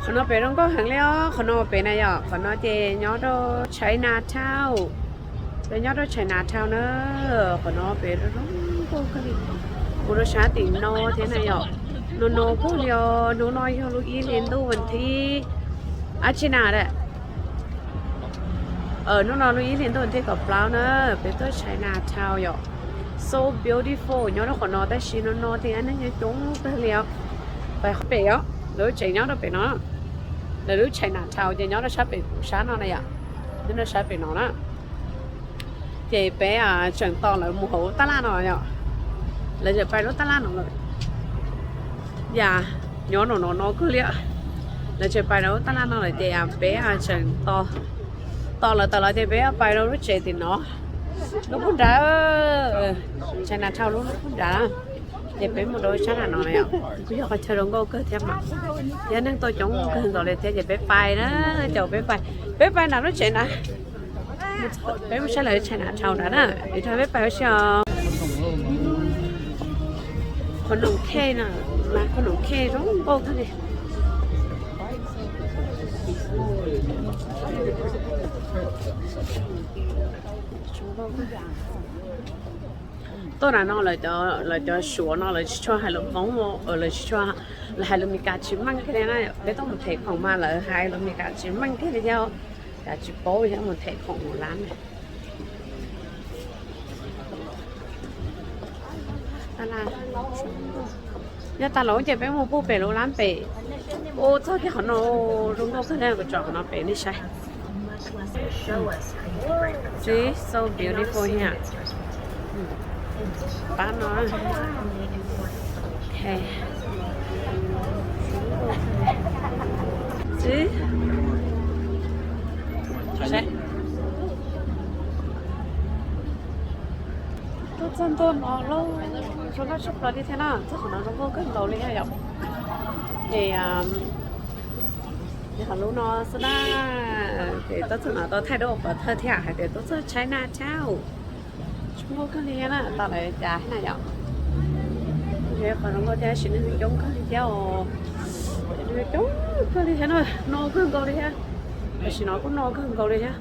Qhov no pem zoo nkauj heev li os, qhov no pem na yom, qhov no ces nyob rau Chinatown. Peb nyob rau Chinatown na, qhov no pem zoo nkauj kawg li. Mus rau sab tim no thiab na yom, no no kawg li os. Hnub no yog lub ib hlis ntuj vas thib, ab tsi na, hnub no lub ib hlis ntuj vas thib kaum plaub na, peb tuaj Chinatown yom. So beautiful nyob rau qhov no tab sis no no thiab neeg nyob coob kawg li os. Pais qhov pem os, lawv lub tsev nyob rau pem no. Lawv lub Chinatown ces nyob rau sab pem sab no na yom, nyob rau sab pem no na. Ces peb tseem tos lawv mus hauv lub tab laj no yom. Lawv tseem pais lub tab laj no lawm. Yam nyob no no no kawg li. Lawv tseem pais rau lub tab laj no lawm ces peb tseem tos, tos lawv tawm los ces peb pais rau lub tsev tim no, lub pug nrad, Chinatown lub pug nrad. Ces peb mus rau sab nram no na yom, kuj yog qhov chaw zoo nkauj kawg thiab mas, thiab neeg tuaj coob kawg nkaus li thiab ces peb pais na, ces peb pais, peb pais nram lub tsev na. Peb mus saib lawv Chinatown nrad na, es rau peb pais ua si os. Qhov noom khej na, mas qhov noom khej zoo nkauj kawg li. Tuaj nram no lawv cov Suav no lawv tsis tshua hais lus Hmoob, lawv tsis tshua, lawv hais lus Meskas tsis meej kiag li na. Peb tuaj mus them khoom mas lawv hais lus Meskas tsis meej kiag li thiab, cas tsis paub li thiab, mus them khoom lab. Yog tas los ces peb mus pug pem lub lab pem. Ua txog kiag qhov no zoo nkauj kawg li, kuv tso qhov no pem nej saib. See, so beautiful here. Pab no. See. Tuaj txog ntua no lauj, zoo nkauj tshaj plaws li thiab na, txog qhov no zoo nkauj kawg nkaus li thiab yom. Ces, ces qhov lub no xwb na, ces tuaj txog no tau thaij duab pov thawj thiab hais tias tuaj txog China Town. Zoo nkauj kawg li thiab na, tau lawv cas na yom. Qhov zoo nkauj thiab sis neeg coob kawg li thiab os. Neeg coob kawg li thiab na, no kawg nkaus li thiab. Tam sim no kuj no kawg nkaus li thiab.